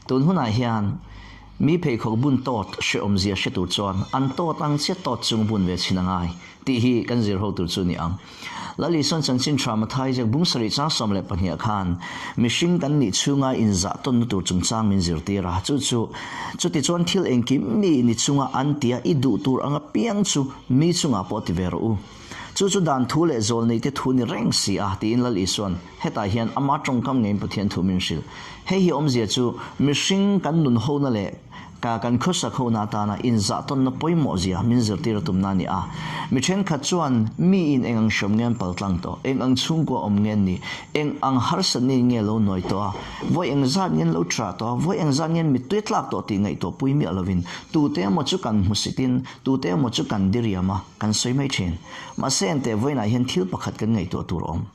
Tun hunah hian mi pheikhawk bun tawt hrehawmzia hre tur chuan an tawt ang chiah tawt chung bun ve chhin a ngai tih hi kan zir ho tur chu ni ang. Lal Isuan chanchin tha Mathai ziak bung sarih chang 12 ah khan mihring kan nih chhunga inzah tawnna tur chungchang min zirtir a, chu chu chutichuan thil engkim mi ni chunga an tia i duh tur ang apiang chu mi chungah pawh ti ve rawh u. Chu chu dan thu leh zawl neite thu ni reng si a, tiin Lal Isuan hetah hian ama tawngkam ngeiin Pathian thu min hrilh. Hei hi awmzia chu mihring kan nun hona leh ka kan khawsak hona atana inzahtawnna pawimawh zia min zirtir a tumna a ni a. Mi thenkhat chuan miin eng ang hriam nge an paltlang tawh, eng ang chhungkua awm nge an nih, eng ang harsatni nge lo nuai tawh a, vawi eng zat nge an lo ṭah tawh a, vawi eng zat nge an mittui tlak tawh tih ngaihtuah pui miah lovin tute emaw chu kan hmusitin tute emaw chu kan diriam a, Kan sawi mai thin. Mahse enteh vawiinah hian thil pakhat kan ngaihtuah tur awm.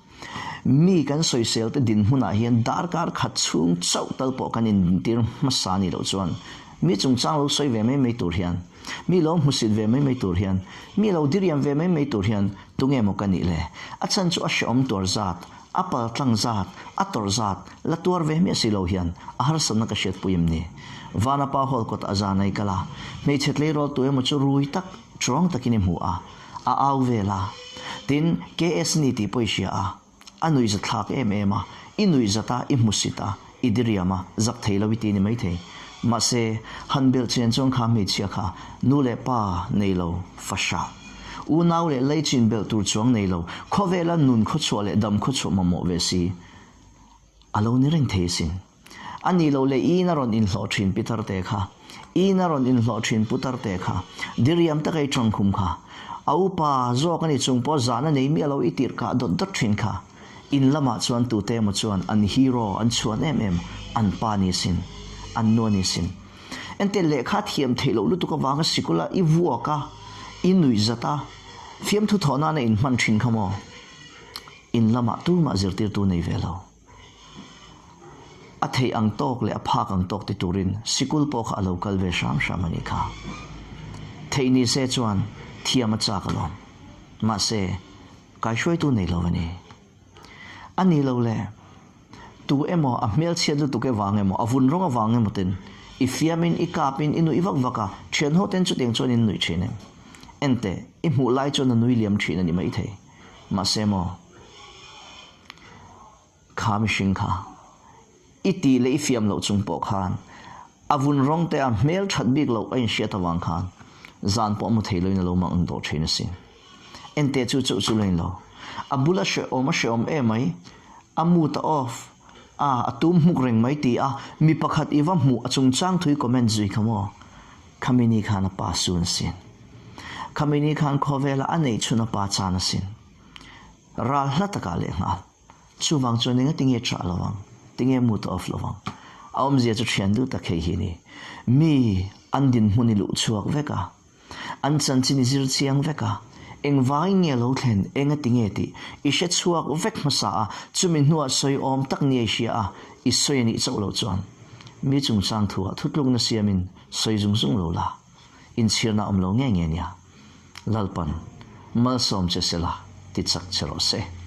Mi kan sawisel te dinhmunah hian darkar khat chhung chauh tal pawh kan intir hmasa nih loh chuan mi chungchang lo sawi ve mai mai tur hian, mi lo hmusit ve mai mai tur hian, mi lo diriam ve mai mai tur hian tunge maw ka nih le? A chhan chu a hrehawm tuar zat, a paltlang zat, a tawrh zat la tuar ve miah si lo hian a harsatna ka hriatpui em ni? Vanapa hall kawt a zan ai kal a, hmeichhe tleirawl tu emaw chu rui tak, Chuang takin i hmu a, a au vel a. Tin, KS ni tih pawh i hria a, a nuihza thlak em em a, i nuihzat a, i hmusit a, i diriam a, zak thei lo i ti ni maithei. Mahse, han belh chen chuan kha hmeichhia kha nu leh pa nei lo, fahrah. Unau leh leichin belh tur chuang nei lo, khawvela nun khawchhuah leh dam khawchhuah mamawh ve si a lo ni reng thei asin. A nih loh leh i in a rawn inhlawh thin Pitar te kha, i in a rawn inhlawh thin Putar te kha, diriam taka i tawng khum kha, a upa zawk a ni chung pawh zahna nei miah lo i tirh kah dawt dawt thin kha, in lamah chuan tute emaw chuan an hero an chhuan em em, an pa ni sin, an nu a ni sin. Enteh lehkha thiam theih loh lutuk avanga sikula i vuak a, i nuihzat a, fiamthu thawh nana inhman thin kha maw? In lamah tumah zirtirtu nei ve lo. A theih ang tawk leh a phak ang tawk ti turin sikul pawh kha a lo kal ve hram hram a nih kha. Theih ni se chuan thiam a chak alawm. Mahse, kaihruaitu nei lo a ni. A ni lo le, tu emaw a hmelchhiat lutuk evang emaw, a vun rawng avang emaw ten i fiamin, i kapin, i nuih vak vak a, thianho ten chutiang chuan in nuih thin em? Enteh, i hmuh lai chuan a nui liam thin a ni maithei. Mahse maw? Kha mihring kha i tih leh i fiam loh chung pawh khan a vun rawng te a hmel that bik loh a inhriat avang khan zan pawh a mu thei loin a lo mang ang tawh thin asin. Enteh chu chauh chu lain lo. A bula hrehawm a hrehawm emai, a mood a off a, a tum hmuk reng mai ti a mi pakhat i va hmuh a chungchang thui comment zui kha maw? Khami ni khan a pa sun asin. Khami ni khan khawvela a neih chhun a pa chan asin. Ral hla takah leh nghal. Chuvang chuan enga tinge ṭah lo ang? Tinge mood off lo ang? A awmzia chu ṭhian duh tak hei hi a ni. Mi an dinhmun i luh chhuak vek a, an chanchin i zir chiang vek a, engvangin nge lo thlen, enga tinge tih i hre chhuak vek hmasa a, chumi hnuah sawi awm tak nia i hria a, i sawi a nih chauh loh chuan mi chungchang thuah thutlukna siamin sawi zung zung lo la, inchhirna awm lo nge nge nia. Lalpan malsawm che sela ti chak che rawh se.